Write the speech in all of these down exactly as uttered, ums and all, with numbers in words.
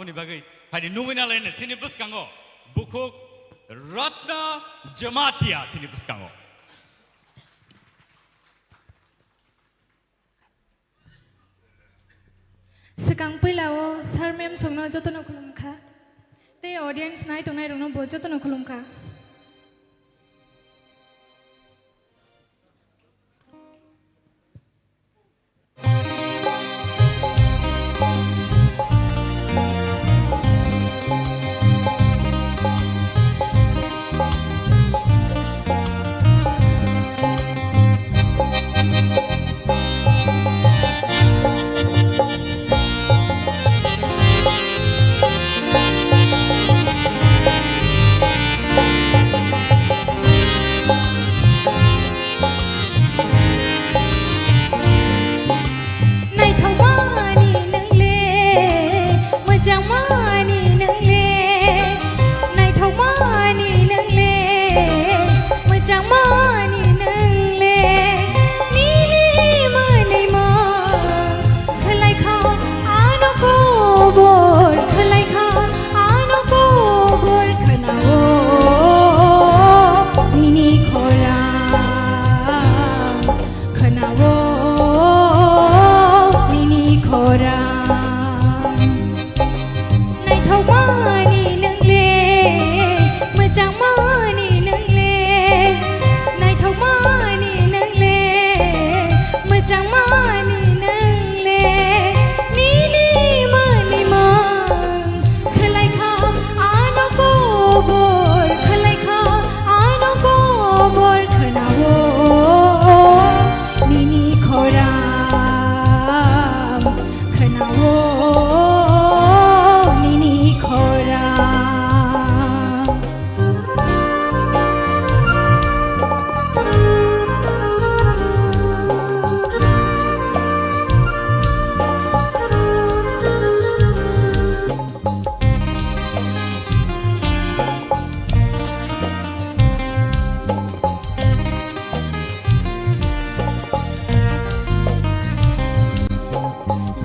Ni bagwi phaidi nungwi nalaino chini bwskango bukhuk Ratna Jamatia chini bwskango. Swkang puila o sir ma'am songno jotono khulumkha. Tei audience nai tongnai rokno bo jotono khulumkha. Naithokmani nwngle, mwchangmani nwngle, naithokmani nwngle, mwchangmani nwngle, nini mwnwi mung khwlaikha, ano kobor khwlaikha, ano kobor khwnao nini khorang. Khwnao nini khorang. Naithokmani nwngle, mwchangmani nwngle, naithokmani nwngle, mwchangmani nwngle, nini mwnwi mung khwlaikha, ano kobor khwlaikha, ano kobor khwnao nini khorang, khwnao nini khorang.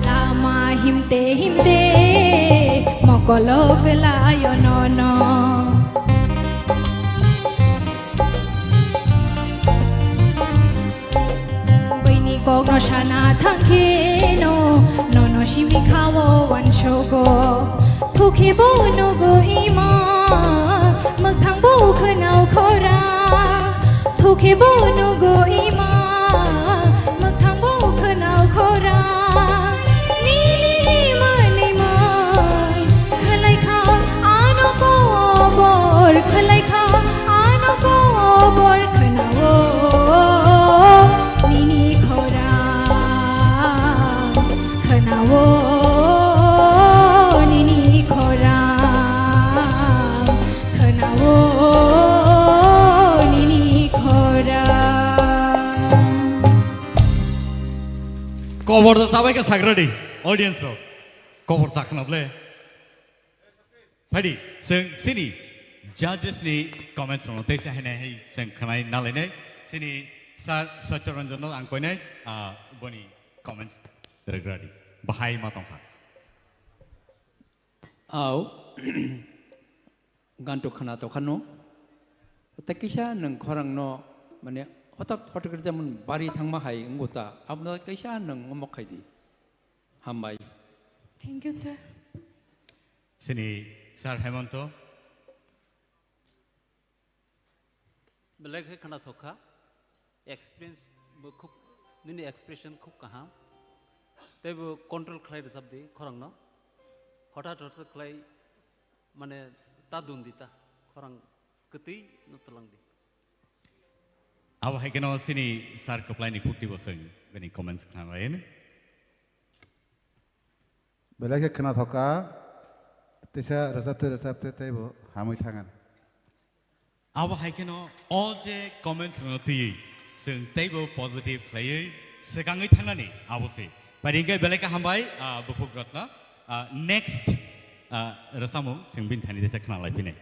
Lama himte himte mokolo belayo nono. Buini kokno sana thangkheno, nono simi khao wansogo. Thukhe bo nugo ima, mwkhang bo khwnao khora. Thukhe bo nugo ima, mwkhang bo khwnao khora. Nini mwnwi mung khwlaikha, ano kobor khwlaikha, ano kobor khwnao nini khorang, khwnao nini khorang, khwnao nini khorang. Kobor da chabai khe sagradi audience rok. Kobor chakna ble. Phaidi, chwng chini judges ni comments rokno teisa hainai hai chwng khwnai nalainai. Chini Sir Satya Ranjan no ang koinai, ah, boni comments rwgradi. Bahai ma tongkha. Au, ganto khwna tokha no. Tei kisa nwng khorang no, mane, hotak hotak khe jemon bari thangma hai wngbo ta, abono kisa nwng omo khaidi. Hambai. Thank you, sir. Chini Sir Hemanto. Belai khe khwnathok kha, experience bo khub, nini expression khub kaham. Tei bo control khlai rwchap di khorang no. Hothat hothat khlai, mane, ta dun di ta, khorang kwtwi no twlang di. Abo hai kheno chini sir kwplai ni khukti bo chwng bini comments khna lai. Belai khe khwnathok kha, teisa rwchaptwi rwchaptwi teibo hamwi thangani. Abo hai kheno o je comments rokno twiwi chwng teibo positive khlaiwi swkangwi thangnani abo se. Pari hwnkhe belai khe hambai, ah, Bukhuk Ratna. Ah, next, ah, rwchapmung chwng bini thani teisa khna lai phinai.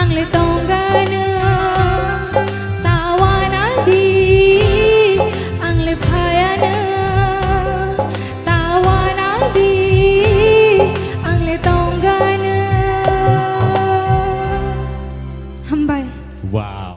Ang le tong